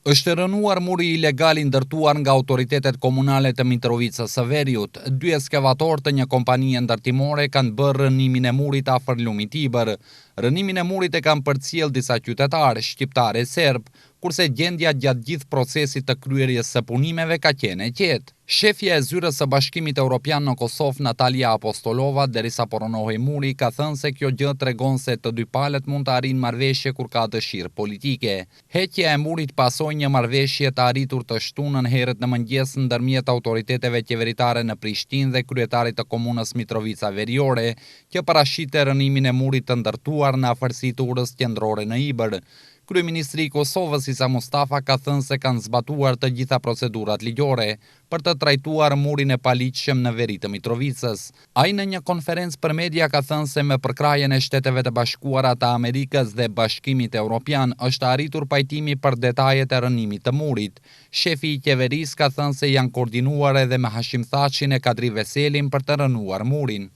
Është rrënuar muri ilegal i ndërtuar nga autoritetet komunale të Mitrovicës së Veriut. Dy eskavatorë të një kompanie ndërtimore kanë bërë rrënimin e murit afër lumit Ibër. Rrënimin e murit e kanë përcjellë disa qytetarë, shqiptarë e serbë, kurse gjendja gjatë gjithë procesit të kryerjes së punimeve ka qenë e qetë. Shefja e Zyrës së Bashkimit Europian në Kosovë, Natalia Apostolova, derisa po rrënohej muri, ka thënë se kjo gjë tregon se të dy palët mund të arrijnë marrëveshje kur ka dëshirë politike. Heqja e murit pasoi një marrëveshje të arritur të shtunën herët në mëngjes ndërmjet autoriteteve qeveritare në Prishtinë dhe kryetarit të komunës Mitrovica Veriore, që parashihte rrënimin e murit të ndërtuar në afërsi të urës qendrore në Ibër. Kryeministri i Kosovës, Isa Mustafa ka thënë se kanë zbatuar të gjitha procedurat ligjore për të trajtuar murin e paligjshëm në veri të Mitrovicës. Ai në një konferencë për media ka thënë se me përkrahjen e Shteteve të Bashkuara të Amerikës dhe Bashkimit Europian është arritur pajtimi për detajet e rrënimit të murit. Shefi i qeverisë ka thënë se janë koordinuar edhe me Hashim Thaçin e Kadri Veselin për të rrënuar murin.